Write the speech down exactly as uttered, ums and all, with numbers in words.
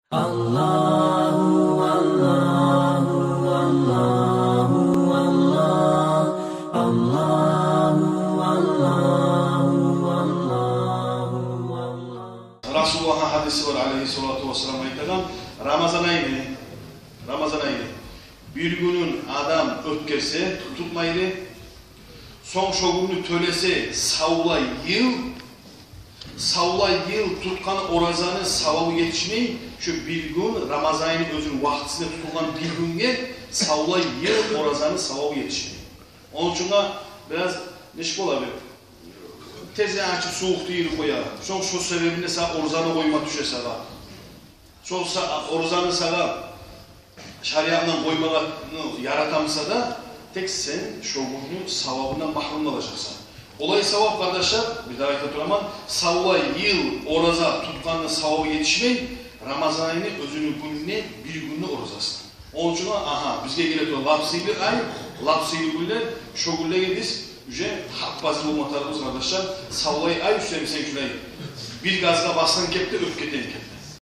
Аллагьу, Аллагьу, Аллагьу, Аллагь. Аллагьу, Аллагьу, Аллагьу, Аллагь. Расулуллагьны гьадиси бар, алейгьиссалату вассалам, айтагъан: Рамазан айны, Рамазан айны бир гюнюн адам оьтгерсе, тутмайлы, сонг шо гюнню тёлесе савлай йыл, савлай йыл тутгъан оразаны савабы етишмей, шо бир гюн, Рамазан айны оьзюню вакътисинде тутулгъан бир гюнге савлай йыл оразаны савабы етишмей. Ону учун да бираз нечик бола бир, тезлей ачып, сувукъ тийирип къоя. Сонг шо себебинден сагъа оразаны къойма тюше сагъа. Шо са-, оразаны сагъа шариатдан къоймагъа, ну, ярата буса да, тек сен шо гюнню савабындан магьрюм къалажакъсан. Олай савап, къардашлар, бир дагъы айта тураман, савлай йыл ораза тутгъанны савабы етишмей Рамазан айны оьзюню гюнюне, бир гюнню оразасына. Ону учун, агьа, бизге геле тургъан лап сыйлы ай, лап сыйлы гюнлер, шо гюнлеге биз уже гьап-гьазир болма тарыкъбыз, къардашлар. Савлай ай уьстюбюзге шулай бир газгъа басгъан кепде оьтюп гетеген кепде.